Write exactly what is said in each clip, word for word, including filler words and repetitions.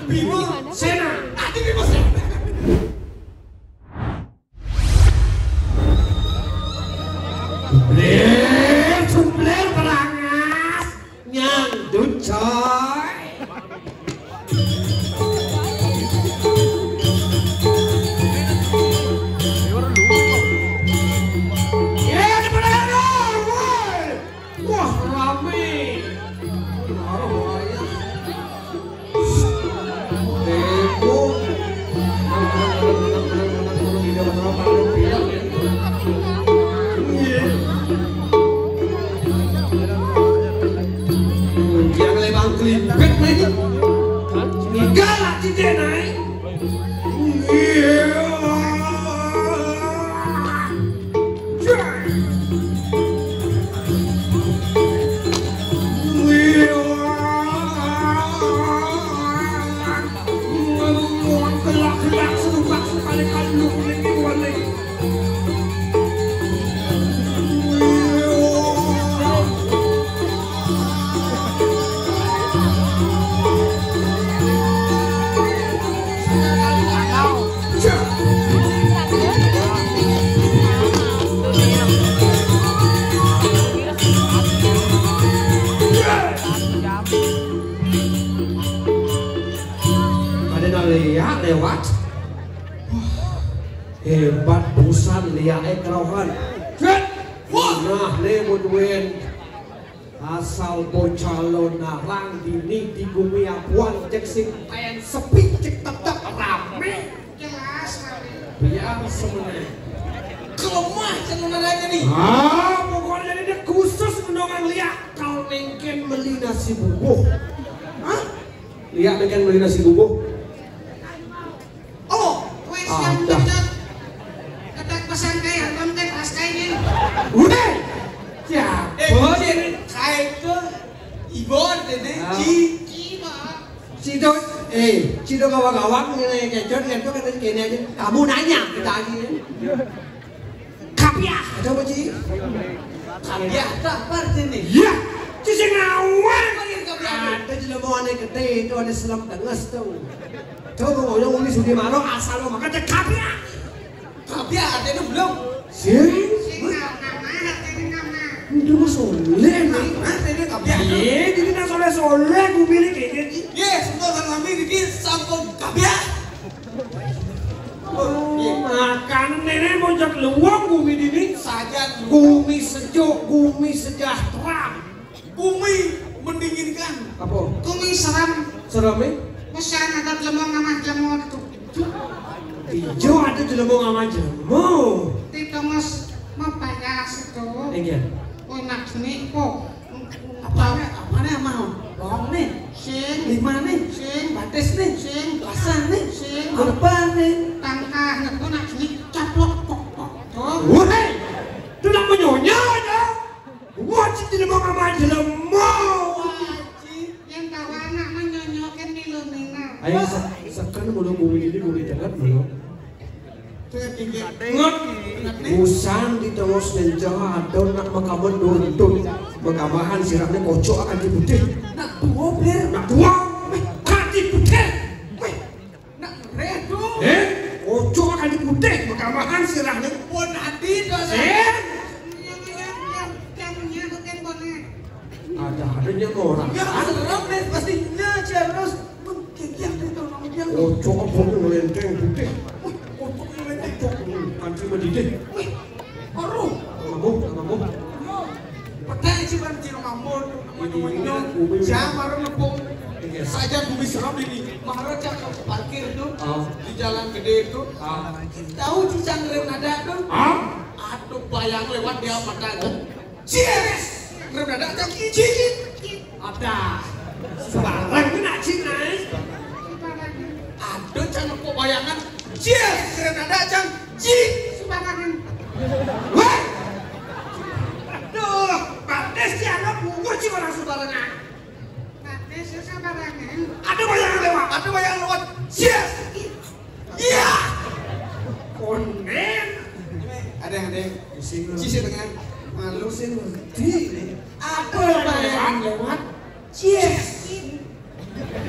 Bima Sena. Adi Bima Sena. Jublir, jublir, berangas. Nyangdut, coy. Ya, cepetan, woi. Wah, rame. Wah, rame. Teko. Yang lewat kelipet lagi. Enggak lah, tidak naik. Ada nang liak lewat. Wah, hebat busan liak eh kerohan. Wah, nah, nih, mun duit. Asal bocah lo narang dini di gumi apuan, cek sing pen sepi, cek tetep rame. Jelas rame. Biar semeneh. Kelemah cenah nadanya nih. Ah, pokoknya ini dia khusus mendongeng liak. Kalau nengken beli nasi bubuh. Hah? Liak nengken beli nasi bubuh. Oh, wis yang ada. Dekat, dekat pesan kayak konten pas kayak gini. Weh, ya, eh, oh, ini kayak ke Ibon, ini ah. Ci, Ci, Bang. Ci Dok, eh, Ci Dok gawang-gawang, ini kecot, kecot, katanya gini aja. Kamu nanya, kita aja. Kapiah, coba, Ci. Kapiah, tak apa artinya? Iya, Ci sing ngawang. Apa yang kapiah? Ada jelema ane gede itu, ada selam tenges tuh. Coba ngomong uli sudi mano asal lo makan teh kapiah. Kapiah artinya belum. Sing? Sing nama, artinya nama. Udah mah soleh nih. Nah, artinya kapiah. Iya, jadi nak soleh-soleh, gue pilih kayak gitu. Iya, semua orang kami bikin sampun kapiah. Oh, makan nenek bocah luang gumi dini. Saja gumi sejuk, gumi sejahtera. Gumi mendinginkan. Apa? Gumi seram. Seram, eh? Pesan ada jelema ngamah jelema itu. Ijo ada jelema ngamah jelema. Tidak mas mapayas itu. Iya. Oh, nak seni kok. Apane, apane mau? Bawang nih. Sing. Lima nih. Sing. Batis nih. Sing. Basah nih. Sing. Apa nih? Tangkah nek nak sini caplok kok kok. Tuh. Woi, itu nak menyonya aja. Wajib tidak mau sama jelema. Wajib. Yang tahu anak menyonyokan nilai-nilai. Ayo se-, seken mulu bumi ini bumi dengar mulu. Nget, busan di tengos nenca adon nak makamen duntut. Makabahan sirahnya kocok akan diputih. Nak tua, Bler. Nak tua. Weh, akan diputih. Weh. Nak redo. Eh, kocok akan diputih. Makabahan sirahnya. Pun adi dosa. Eh. Ada, ada nya orang. Ya, serem nih, pastinya, Ci, harus. Mengkikir di tolong dia. Kocok, apa tuh, ngelenteng putih. Wih, kocok ngelenteng. Kocok, hmm, kanci mendidih. Wih, aduh. Kamu, kamu. Petai sih, Bang, Ciro Mambo, teman-teman ini, dong. Bumi. Siapa orang nepung? Iya. Saja bumi serem ini. Maharaja ke parkir tuh. Oh. Di jalan gede itu. Oh. Tahu cicang rem nada tuh? Oh. Aduh, bayang lewat dia matanya. Cies! Rem dadak cang cicit. Ada. Sembarang kena cing ai. Ada cang nepuk bayangan. Cies! Rem dadak cang cing. Sembarangan. Wah! Aduh, batis si anak bungkus si orang sembarangan. Batis si sembarangan. Ada bayangan lewat, ada bayangan lewat. Cies! Iya. Konden. Ada yang, ada yang. Sisi dengan malu sih ngerti nih. Apa yang lewat? Yes.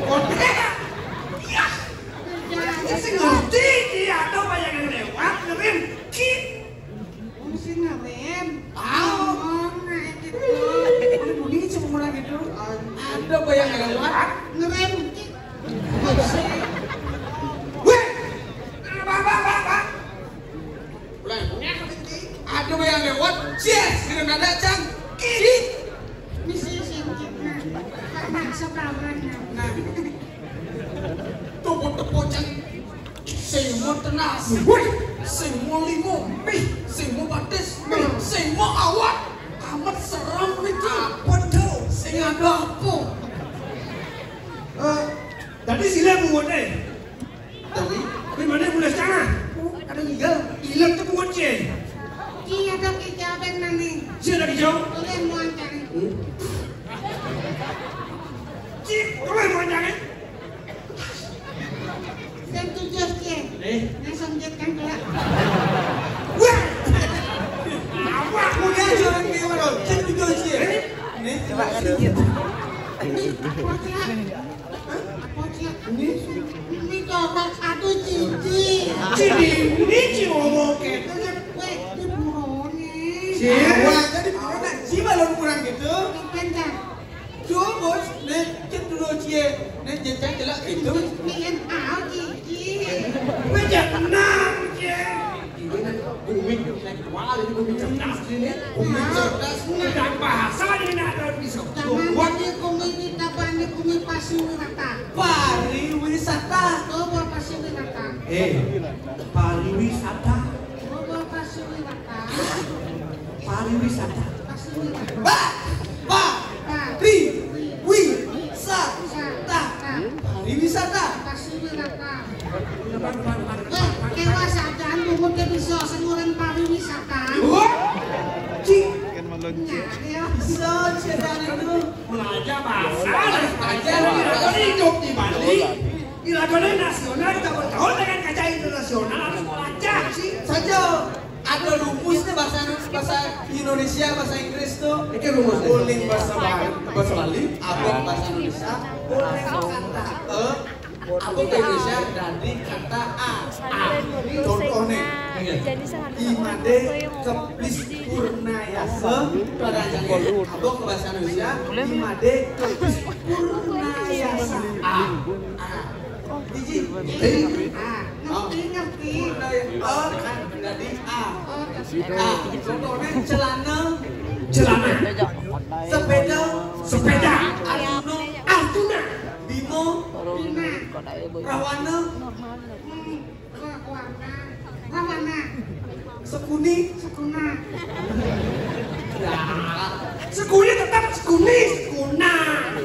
Konden. Iya. Weh! Bang, bang, bang, bang. Ulah, ada yang lewat, yes, kena nada cang. Kiri. Misi singkit, nah. Karena sepaman, nah. Nah. Tepuk-tepuk cang. Sing mau tenas, woi, sing mau limo, mih, sing mau batis, mih, sing mau awak. Amat serem itu. Apa tuh? Sing ada apa? Eh, tadi sila buat eh. Tadi? Tapi mana mulai setengah? Ada tiga. Ilang tu buat je. Iya dok, hijau dan nani. Sila hijau. Boleh muancang. Hmm. Cik, boleh muancang eh? Sing tujuh, Cik. Eh? Langsung jatkan kelak. Wah! Apa? Udah, jangan kayak mana? Sing tujuh, Cik. Eh? Ini coba sedikit. Ini apa, Cik? Hah? Apa, Cik? Ini? Ini coba satu cici. Sini, ini Cik ngomong kayak gitu. Weh, di burone. Sini. Wah, jadi burone. Sih, balon kurang gitu. Kencang. Coba, nek, cek dulu, Cie. Nek, cek, cek, celak, gitu. Mien au, Cici. Weh, jangan, Cie. Ini, nek, bumi, nek, wah, ini bumi cerdas, ini. Bumi cerdas, ini. Dan bahasa ini nak tahu bisa. Jangan ini bumi ini, apa ini bumi pariwisata. Pariwisata. Coba pariwisata. Eh, pariwisata. Coba pariwisata. Pariwisata. Pariwisata. Ba, ba, ri, wi, sa, ta. Pariwisata. Pariwisata. Eh, kewa saja, bungut ke bisa seluruhan pariwisata. Wah, cing. Nah, ya. Bisa, cerita itu. Belajar bahasa, belajar hidup di Bali. Di lagu nasional kita bergaul dengan kaca internasional harus belajar sih. Saja ada rumusnya bahasa bahasa Indonesia, bahasa Inggris tuh. Ini rumusnya. Uling bahasa Bali, bahasa Bali, abang bahasa Indonesia, uling kata eh, abang Indonesia dari kata a. A. Contohnya, imade kepis purnayasa, pada abang ke bahasa Indonesia, imade kepis purnayasa. A. A. Biji. Eh. Ah, ngerti, ngerti. Oh, kan jadi A. A. Contohnya celana. Celana. Sepeda. Sepeda. Arjuna. Arjuna. Bima. Bima. Rawana. Hmm, Rawana. Rawana. Sekuni. Sekuna. Ya. Sekuni tetap sekuni, sekuna.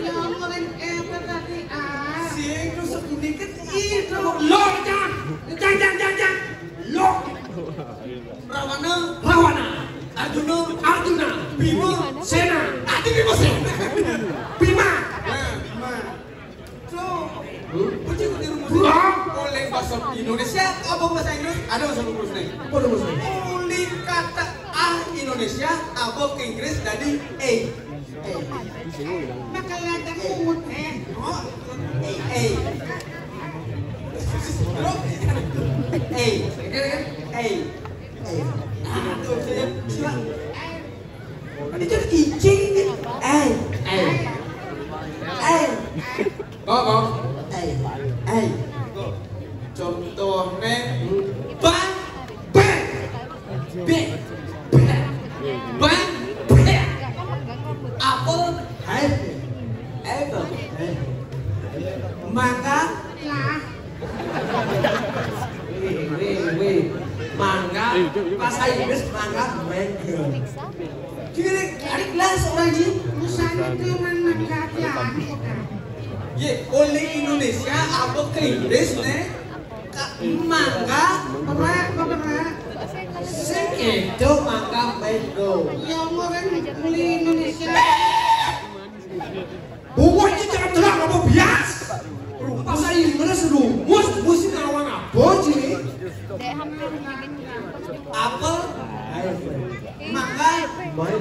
Ya, mulai eh, apa tadi? Ah. Sing terus sekuni kan itu. Lo, jangan. Jangan, jangan, jangan, jangan. Lo. Rawana. Rawana. Arjuna. Arjuna. Bima. Sena. Nanti Bima Sena. Bima. Nah, Bima. Tuh. Kucing kucing rumus. Hah? Oleh bahasa Indonesia, apa bahasa Inggris? Ada bahasa rumus nih. Apa rumus nih? Oleh kata ah Indonesia, apa ke Inggris jadi A. A. Makanya ada pungut eh. Oh, A. A. A. A. Nah, tuh, saya, saya. Ini kan icing ini. Eh. Eh. Eh. Kok, kok? Eh. Eh. Contohnya bang, bang, bang, bang, bang, apel, apel, apel, mangga, lah, wih, wih, wih. Mangga, bahasa Inggris mangga, mango. Jadi, tarik lah seorang ji. Misalnya dia main mangga dia. Ye, oleh Indonesia apa ke Inggris nih? Mangga, berat, berat. Sing itu mangga, mango. Ya, orang beli Indonesia. Pokoknya jangan telah apa bias. Masa ini mana serumus, mesti ngawang apa sih? Apel, mangga, bang,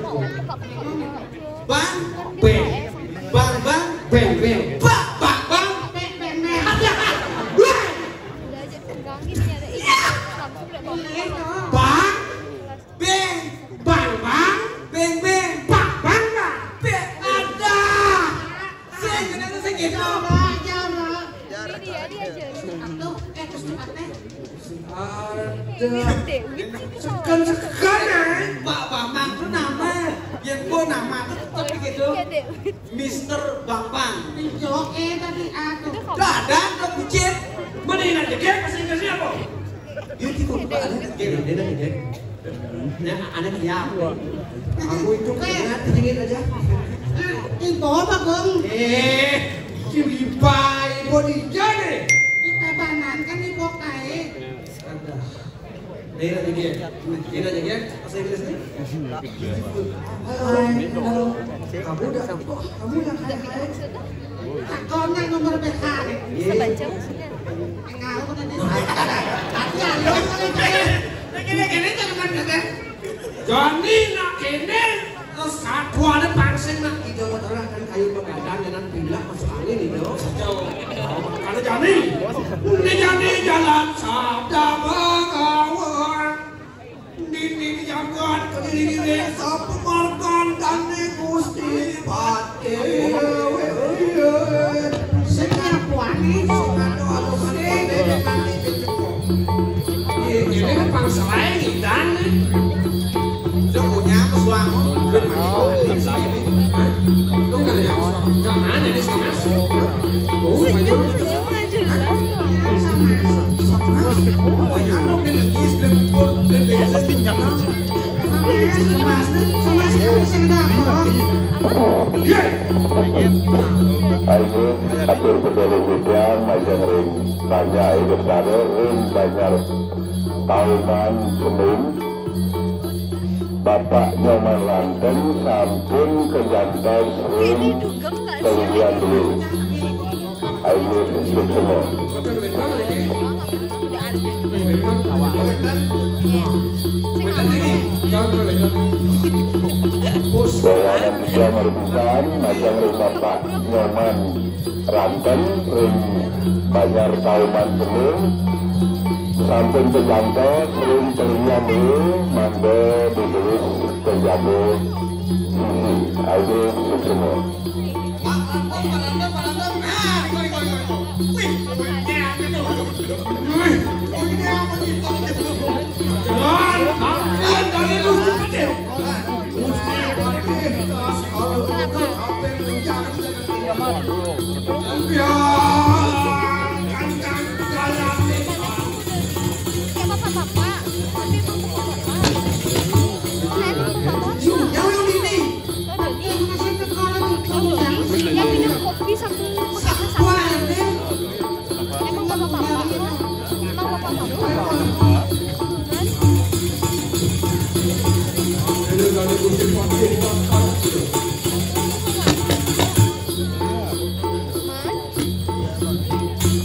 beng, bang, bang, beng, beng, bak, bak, bang, beng, beng, beng. Ada. Wah. Bang, beng, bang, bang, beng, beng, bak, bang, bang. Beng, ada. Sing, kenapa sing gitu? Coba, coba. Aduh, eh, terus cepatnya. Ada. Segan-segan, eh. Pak Bambang tuh nama. Ya, gua nama tuh tetep gitu. Mister Bambang. Yo, eh, tadi aku. Udah, ada, udah bucin. Mendingan gede, bahasa Inggrisnya apa? Beautiful, Pak. Gede, gede, gede. Ya, aneh ya. Aku itu kena dingin aja. Info apa, Bang? Eh, si Bipa, info di jane. Kita banan kan info kae. Ada. Ini aja dia. Ini aja dia. Bahasa Inggris nih. Hai, halo. Kamu udah, kamu udah hai, hai. Takon nang nomor P H. Iya. Enggak, aku tadi. Tapi ada. Nah, gini, gini, jangan, jangan. Jani nak kene, terus saduane pangsing nak ida motor kan kayu pegadang dengan pilak masuk angin itu. Kalau Jani, ini Jani jalan sabda Bagawan. Dini jagat kediri desa pemarkan dan Gusti Patih. Sing ngapuani, sing anu, anu, sing ini kan bangsa lain, Intan. Lu punya apa, Suang? Lu punya apa? Lu nggak ada yang Suang. Nggak ada di sana. Oh, senyum, senyum aja. Sama, sama. Oh, ya, lu punya lagi, sudah kumpul, sudah biasa, pinjam. Ayo, atur peduli hujan, majang ring, tanya ayo besar, ring, banyak. Tauman Senin, Bapak Nyoman Lanten sampun kejantos ring kemudian dulu. Ayo, semua. Bawahan juga merupakan macam rumah Pak Nyoman Ranten ring Banjar Tauman Belung, sampun kejantos ring Telian Belung, mangga ditulis kejago sisi. Ayo, semua. Yang minum kopi sambil makan. Emang bapak-bapak? Emang bapak-bapak?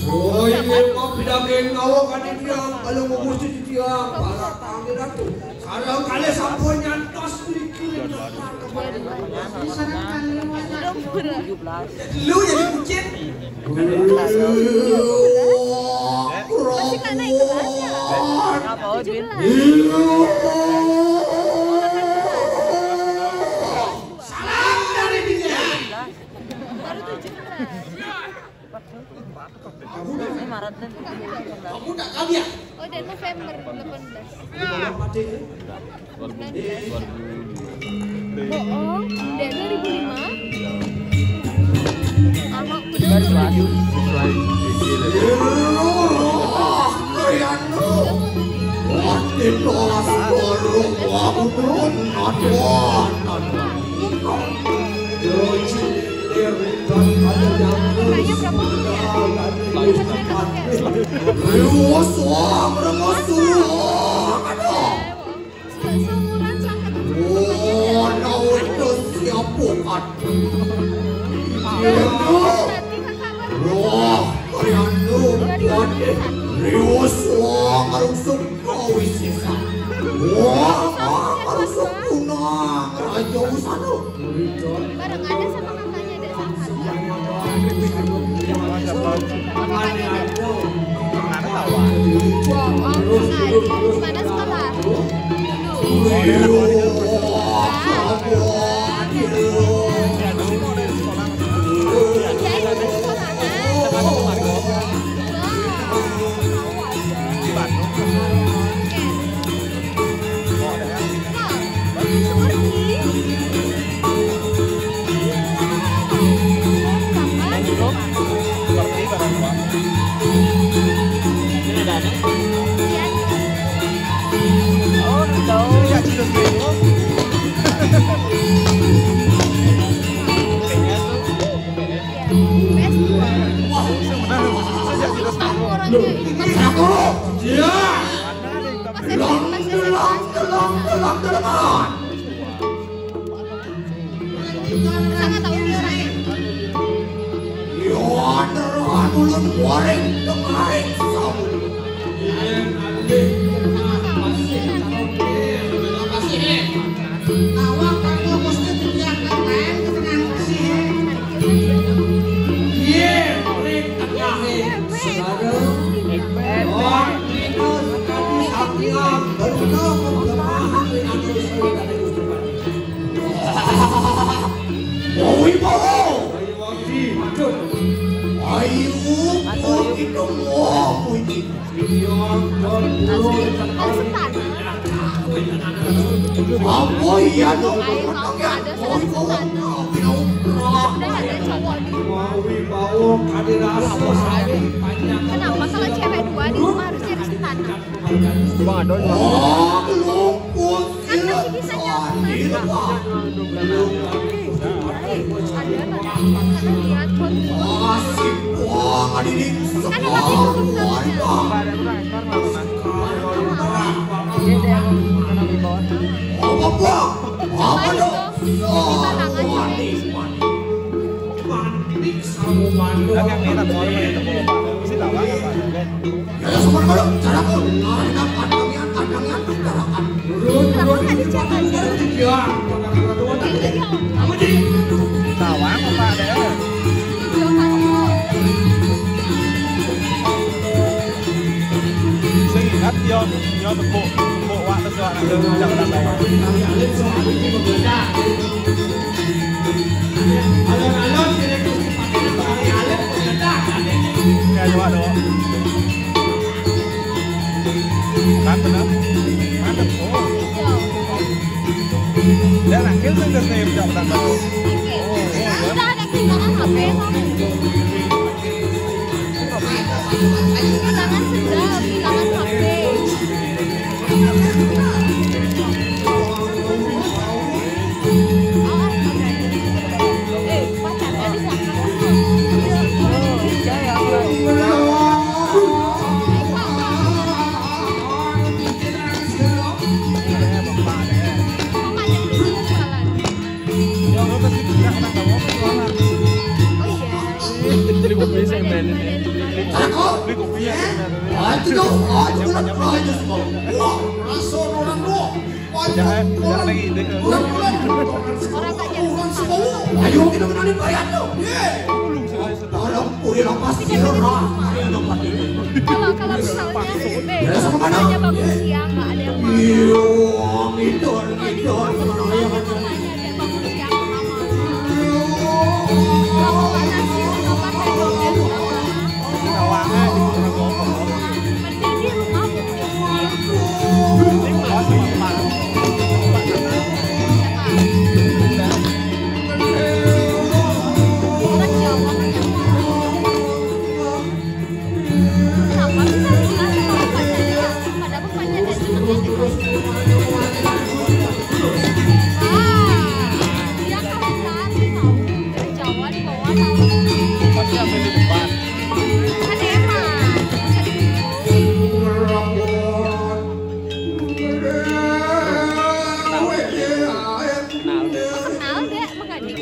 Oh, ini mah pindah geng awak kan ini, kalau mau musik dia, para tamu ratu. Kalau kalian sampun nyantos mriki. Lu jadi bucin. Masih nggak naik kelas ya? Apa, Odin? Salam dari dia. Baru tujuh belas. Ini Maret dan tujuh belas. Kamu tak kami ya? Oh, dan November delapan belas. Bohong, udah dua ribu lima. Lama udah. Baru tujuh. Harganya berapa? Rengos, wah, rengos, wah, aduh. Seumuran sama. Oh, no, itu siapa kan? Iya, no. Wah, kalian lu, buat rius, wah, ngarusuk, kau isi, wah, wah, ngarusuk, punang, raja, usah, no. Bareng ada sama kakaknya, ada sama. Bohong, Kak. Gimana sekolah? Dulu. Iya, itu sekolah. Aku. Iya. Delong, delong, delong, delong, delongan. Sangat tahu dia. Yo, neruan ulun goreng kemarin. Iya, alih. Masih. Masih. Awak kamu mesti kerjakan lain ketenangan sih. Ye, ring tengah, eh. Saudara. Wah, itu sekali sapian. Baru tahu kemarin ada surat dari Gusti Prabu. Mau ibu. Ayo, Wangsi, masuk. Ayo, kita mau ini. Apa iya dong? Air laut ada sudah setan. Udah ada cowok di rumah. Kenapa kalau cewek dua di rumah harus cari setan? Bang ada. Oh, lu. Kan masih bisa nyampe. Ada, ada. Karena niat buat. Kan masih belum tahu. Apa, Bang? Apa, Bang? Di batangan. Tapi yang minat mau, minat mau. Sini tahu apa? Ya, semua dulu, cara pun. Nah, ini apa? Kami akan, kami akan bicarakan. Kenapa nggak dijaga aja? Iya. Apa sih? Tahu apa, Pak? Deh. Iya, kan, iya. Sing ingat, yo, yo, tepuk, tepuk, wak, terus, wak, terus, jangan, jangan, jangan. Alon-alon, kira-kira. Ya, coba dong. Kan benar. Mantap. Oh. Dia lahir kan dari saya udah pernah tahu. Oh, oh, ya. Udah ada kehilangan H P, Bang. Kehilangan sendal, kehilangan H P. Jadi kopi saya main ini. Ini kopi ya. Wah, rasa orang doang. Jangan, jangan lagi. Orang, orang, orang semua. Ayo kita kenalin bayar tuh. Ye. Orang kulit apa sih, orang? Kalau, kalau misalnya, eh, ya, sama mana? Misalnya bangun siang, nggak ada yang makan. Iya, gitu, gitu. Tanya dia bangun siang kenapa? Kenapa panas sih? Kenapa sendoknya kenapa? Mending di rumah. Pasti ambil di depan. Kan enak. Kenal deh, makanya.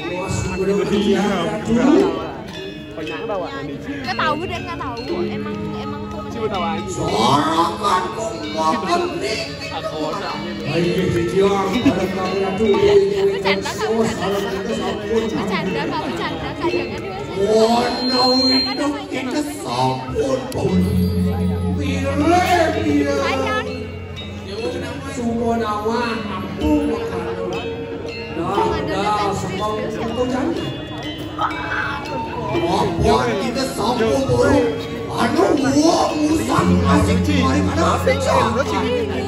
Nggak tahu deh, nggak tahu. Emang, emang tuh. Coba tahu aja. Sorokan kok makan nih. Aku orang. Ayo, Bang Tiang, ada kamera tuh. Bercanda, Kak, bercanda. Bercanda, Kak, bercanda, Kak. Jangan dewasa. Oh, no, itu kita sampun, Bang. Pilih dia. Sayang. Sungguh nawan, aku. Dah, dah, semua udah kau janji. Apa kita sampun, Bang? Anu, gua musang asik daripada apa, Cok?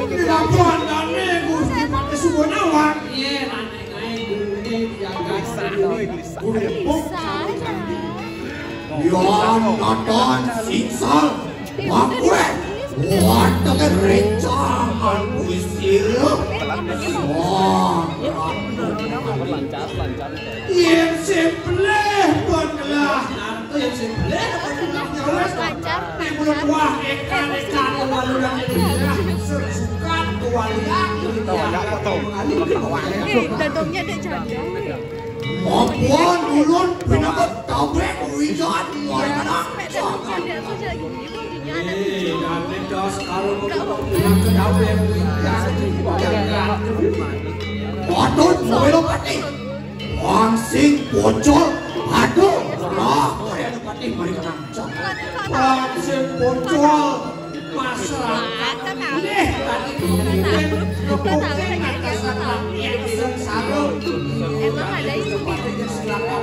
Kenapa anda nih, Gusti, pakai sungguh nawan? Iya, nanti naik gunung, ya, guys. Bisa. Yon nonton singsal. Makwe. Wonten rencangan puisi. Wah. Yen sing pelih pun kelah. Lancar, lancar. Wah, ekan, ekan, waluran Indonesia. Sukat, walian. Eh, dadongnya ada janda. Mapuan ulun pinaka tabek wijan, walian. Sepeda, sepeda, aku lagi. Eh, nanti das kalau mau pinaka tabek wijan. Waduh, mau belok mati. Wang sing pocol, aduh, lah, kaya ada patih mari kenang. Wang sing pocol, masyarakat. Deh, tadi kepungkin atas anak yang sengsara. Emang ada itu? Silakan.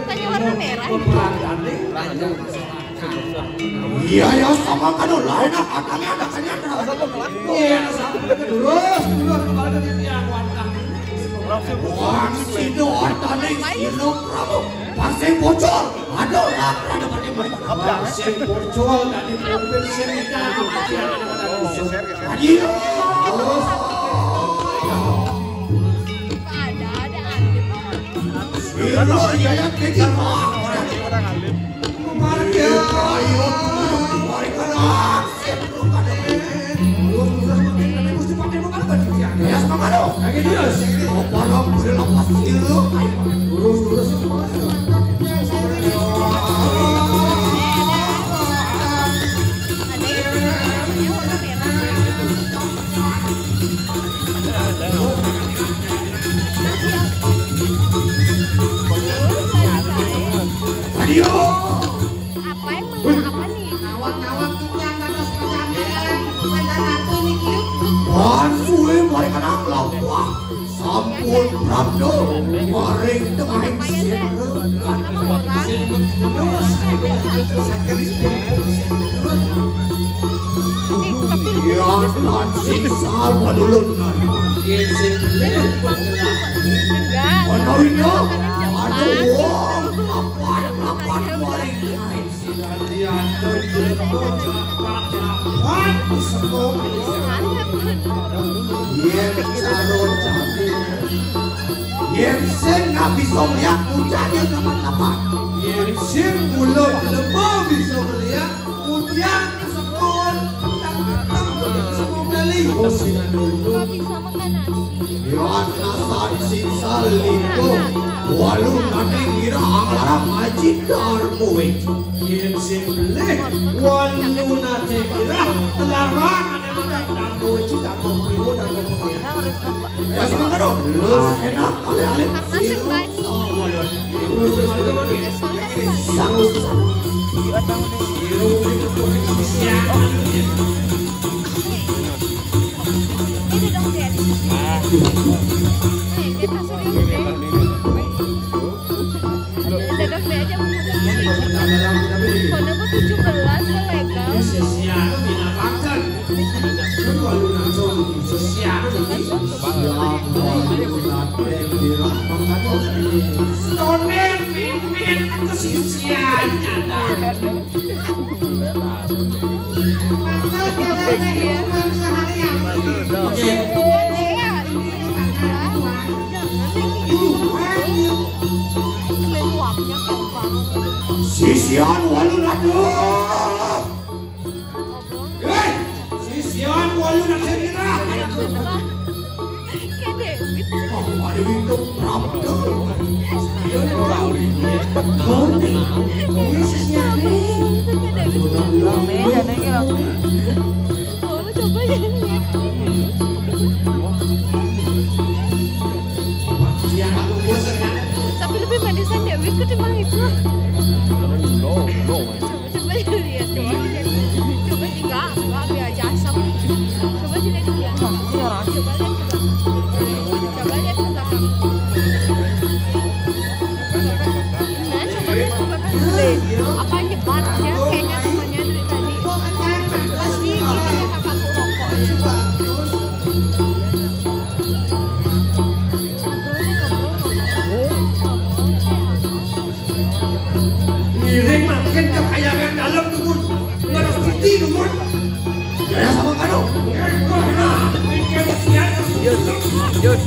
Tanya warna merah. Berperan gandeng, tanya masyarakat. Iya ya, sama kan lain, ah, katanya ada kanya. Iya, sama kan. Terus, terus, kembali ke tiang warna. Wah, sino artane sino Prabu. Pasir bocor. Aduh, lah, ada pakai mereka. Pasir bocor, tadi mobil sini, kan. Ayo. Ada, ada, ada. Iya, iya, iya, iya. Marga. Ayo, ayo, ayo, ayo. Ayo. Apa emang? Apa nih? Nawang-nawang titiang dados kajamian, Kanjeng Ratu niki. Wan suwe mari kenang lampah. Sampun prapta maring tengahing sira. Yan lan sing sawan ulun. Menawi nyo, aduh, wong, lapan, lapan, maring tengahing Yen cara jati. Yen sing nggak bisa melihat, ujar yang teman-teman. Yen sing belum lemah bisa melihat, ujar sekolah. Sekolah kali. Oh, sing anu. Bisa makan nasi. Yan nasan sing salito, walu nate ngira anglarang Aji Darmo. Yen sing belih, walu nate ngira larang ane makan Darmo, Aji Darmo, Darmo. Ya, semangat dong. Enak, alih-alih. Ini dong, Jen. Eh, kita serius, Jen. Dagang be aja, Bang. Kono ku tujuh belas, legal. Stoner, mimin, kesisian. Sisian walu ratu. Hei, sisian walu ratu. Kede. Oh, ada itu prapta. Coba ya. Tapi lebih manisan Dewi ketimbang itu. Coba, coba lihat doang. Coba juga, nggak biar aja asam. Coba sini dulu ya. Coba lihat ke belakang. Coba lihat ke belakang. Nah, coba lihat ke belakang. Apa nyebar ya? Kayaknya rumahnya dari tadi. Pasti ini kakakku rokok. Ngiring makin ke kayangan dalam, Dumun. Nggak ada seperti, Dumun. Ya, sama kado. Yus, Yus.